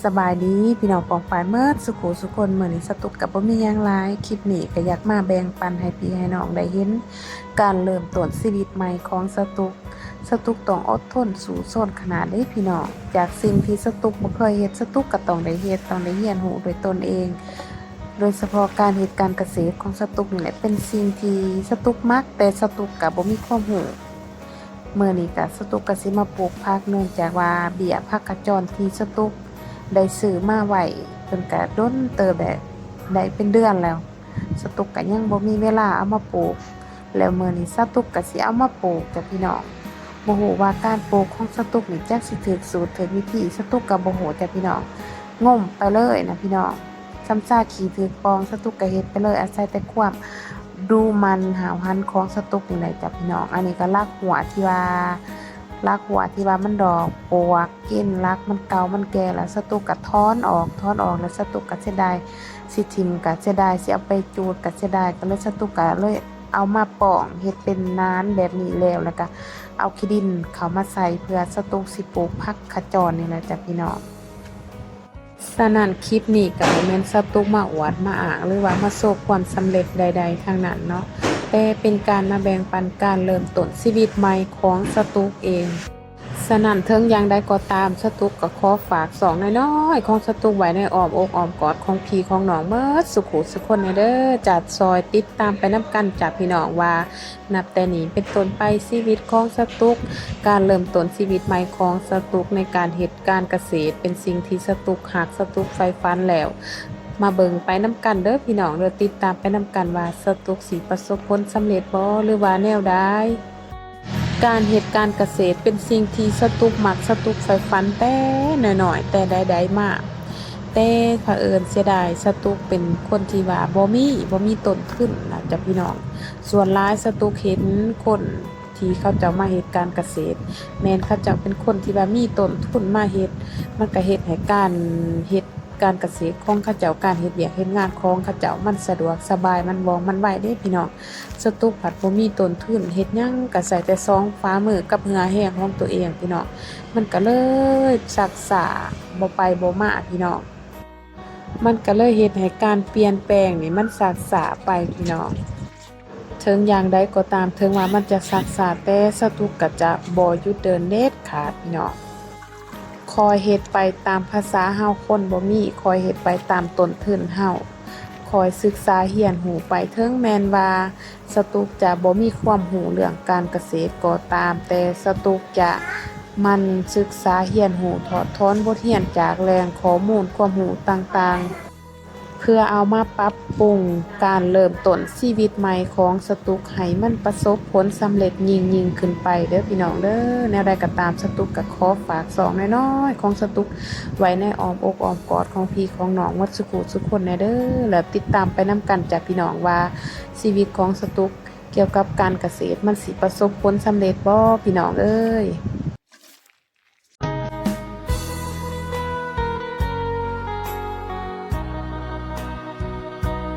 ສະບາຍດີພີ່ນ້ອງປ້ອງປາຍເໝິດສຸຂູສຸຄົນ. ມື້ນີ້ສະຕຸກກໍບໍ່ມີຫຍັງຫຼາຍ, ຄລິບນີ້ກໍຢາກມາແບ່ງປັນໃຫ້ພີ່ໃຫ້ນ້ອງໄດ້ເຫັນການເລີ່ມຕົ້ນຊີວິດໃໝ່ຂອງສະຕຸກ. ສະຕຸກຕ້ອງອົດທົນສູ້ຊົນຂະໜາດເດ້ພີ່ນ້ອງ. ຈາກສິ່ງທີ່ສະຕຸກບໍ່ເຄີຍເຮັດ, ສະຕຸກກໍຕ້ອງໄດ້ເຮັດ, ຕ້ອງໄດ້ຮຽນຮູ້ດ້ວຍຕົນເອງ. ໂດຍສະເພາະການເຮັດການກະເສດຂອງສະຕຸກນີ້ແຫຼະ ເປັນສິ່ງທີ່ສະຕຸກມັກ, ແຕ່ສະຕຸກກໍບໍ່ມີຄວາມຮູ້. ມື້ນີ້ກະສະຕຸກກະຊິມາປູກຜັກ ເນື່ອງຈາກວ່າເບ້ຍຜັກຂະຈອນທີ່ສະຕຸກໄດ້ຊື້ມາໄວ້ ເພິ່ນກະດົນເຕີບແລ້ວ ໄດ້ເປັນເດືອນແລ້ວ ສະຕຸກກະຍັງບໍ່ມີເວລາເອົາມາປູກ. ແລ້ວມື້ນີ້ສະຕຸກກະຊິເອົາມາປູກຈ້ະພີ່ນ້ອງ. ບໍ່ຮູ້ວ່າການປູກຂອງສະຕຸກນີ້ຈັກຊິຖືກສູດຖືກວິທີ, ສະຕຸກກະບໍ່ຮູ້ຈ້ະພີ່ນ້ອງ, ງົມໄປເລີຍນະພີ່ນ້ອງ. ຊຳຊາຂີ້ຖືກປອງ ສະຕຸກກະເຮັດໄປເລີຍ, ອາໄສແຕ່ຄວາມດຸໝັ່ນຫ້າວຫັນຂອງສະຕຸກນີ້ແຫຼະຈ້ະພີ່ນ້ອງ. ອັນນີ້ກໍລັກຫົວທີ່ວ່າ ລັກຫົວທີ່ວ່າມັນດອກປວກກິນ, ລັກມັນເກົ່າມັນແກ່ແລ້ວ ສະຕຸກກໍຖອນອອກ, ຖອນອອກແລ້ວສະຕຸກກໍເສຍດາຍ, ຊິຖິ້ມກໍເສຍດາຍ, ຊິເອົາໄປຈູດກໍເສຍດາຍ, ກໍເລີຍສະຕຸກກໍເລີຍເອົາມາປ້ອງເຮັດເປັນໜານແບບນີ້ແລ້ວ, ແລ້ວກໍເອົາຂີ້ດິນເຂົ້າມາໃສ່ ເພື່ອສະຕຸກຊິປູກຜັກຂະຈອນນີ້ແຫຼະຈ້ະພີ່ນ້ອງ. ສະນັ້ນຄລິບນີ້ກໍບໍ່ແມ່ນສະຕຸກມາອວດມາອ້າງ ຫຼືວ່າມາໂຊຄວາມສຳເລັດໃດໆທັງນັ້ນເນາະ, ແຕ່ເປັນການມາແບ່ງປັນການເລີ່ມຕົ້ນຊີວິດໃໝ່ຂອງສະຕຸກເອງ. ສະນັ້ນເຖິງຢ່າງໃດກໍຕາມ ສະຕຸກກໍຂໍຝາກຊ່ອງນ້ອຍໆຂອງສະຕຸກໄວ້ໃນອ້ອມອົກອ້ອມກອດຂອງພີ່ຂອງນ້ອງເໝິດສຸຂູສຸຄົນແດ່ເດີ, ຈະຊ່ອຍຕິດຕາມໄປນຳກັນຈ້ະພີ່ນ້ອງ ວ່າ ນັບແຕ່ນີ້ເປັນຕົ້ນໄປ ຊີວິດຂອງສະຕຸກ, ການເລີ່ມຕົ້ນຊີວິດໃໝ່ຂອງສະຕຸກໃນການເຮັດການກະເສດ ເປັນສິ່ງທີ່ສະຕຸກຮັກ, ສະຕຸກໃຝ່ຝັນແລ້ວ. ມາເບິ່ງໄປນຳກັນເດີພີ່ນ້ອງເດີ, ຕິດຕາມໄປນຳກັນວ່າສະຕຸກຊິປະສົບຜົນສຳເລັດບໍ່ ຫຼືວ່າແນວໃດ? ການເຮັດການກະເສດເປັນສິ່ງທີ່ສະຕຸກມັກ, ສະຕຸກໃຝ່ຝັນແຕ່ນ້ອຍໆແຕ່ໃດໆມາ. ແຕ່ຜະເອີນເສຍດາຍ ສະຕຸກເປັນຄົນທີ່ວ່າບໍ່ມີ, ບໍ່ມີຕົ້ນທຶນນະຈ້ະພີ່ນ້ອງ. ສ່ວນຫຼາຍສະຕຸກເຫັນຄົນທີ່ເຂົາເຈົ້າມາເຮັດການກະເສດ ແມ່ນເຂົາເຈົ້າເປັນຄົນທີ່ວ່າມີຕົ້ນທຶນມາເຮັດ, ມັນກະເຮັດໃຫ້ການເຮັດການກະເສດຂອງເຂົາເຈົ້າ, ການເຮັດວຽກເຮັດງານຂອງເຂົາເຈົ້າ ມັນສະດວກສະບາຍ, ມັນວ່ອງມັນໄວເດ້ພີ່ນ້ອງ. ສະຕຸກພັດບໍ່ມີຕົ້ນທຶນ, ເຮັດຫຍັງກະໃຊ້ແຕ່ສອງຝ່າມືກັບເຫື່ອແຮງຂອງຕົວເອງພີ່ນ້ອງ. ມັນກະເລີຍຊັກຊ້າ, ບໍ່ໄປບໍ່ມາພີ່ນ້ອງ. ມັນກະເລີຍເຮັດໃຫ້ການປ່ຽນແປງນີ້ມັນຊັກຊ້າໄປພີ່ນ້ອງ. ເຖິງຢ່າງໃດກໍຕາມ, ເຖິງວ່າມັນຈະຊັກຊ້າ, ແຕ່ສະຕຸກກະຈະບໍ່ຢຸດເດີນເດັດຂາດພີ່ນ້ອງ. ຄ່ອຍເຮັດໄປຕາມພາສາເຮົາຄົນບໍ່ມີ, ຄ່ອຍເຮັດໄປຕາມຕົ້ນທຶນເຮົາ, ຄ່ອຍສຶກສາຮຽນຮູ້ໄປ. ເຖິງແມ່ນວ່າສະຕຸກຈະບໍ່ມີຄວາມຮູ້ເລື່ອງການກະເສດກໍຕາມ, ແຕ່ສະຕຸກຈະໝັ່ນສຶກສາຮຽນຮູ້, ຖອດຖອນບົດຮຽນຈາກແຫຼ່ງຂໍ້ມູນຄວາມຮູ້ຕ່າງໆ ເພື່ອເອົາມາປັບປຸງການເລີ່ມຕົ້ນຊີວິດໃໝ່ຂອງສະຕຸກໃຫ້ມັນປະສົບຜົນສຳເລັດຍິ່ງໆຂຶ້ນໄປເດີພີ່ນ້ອງເດີ. ແນວໃດກໍຕາມ ສະຕຸກກໍຂໍຝາກຊ່ອງນ້ອຍໆຂອງສະຕຸກໄວ້ໃນອ້ອມອົກອ້ອມກອດຂອງພີ່ຂອງນ້ອງໝົດສຸຂູສຸຄົນແດ່ເດີ ແລ້ວຕິດຕາມໄປນຳກັນຈ້ະພີ່ນ້ອງ ວ່າຊີວິດຂອງສະຕຸກກ່ຽວກັບການກະເສດ ມັນຊິປະສົບຜົນສຳເລັດບໍ່ພີ່ນ້ອງເອີຍ.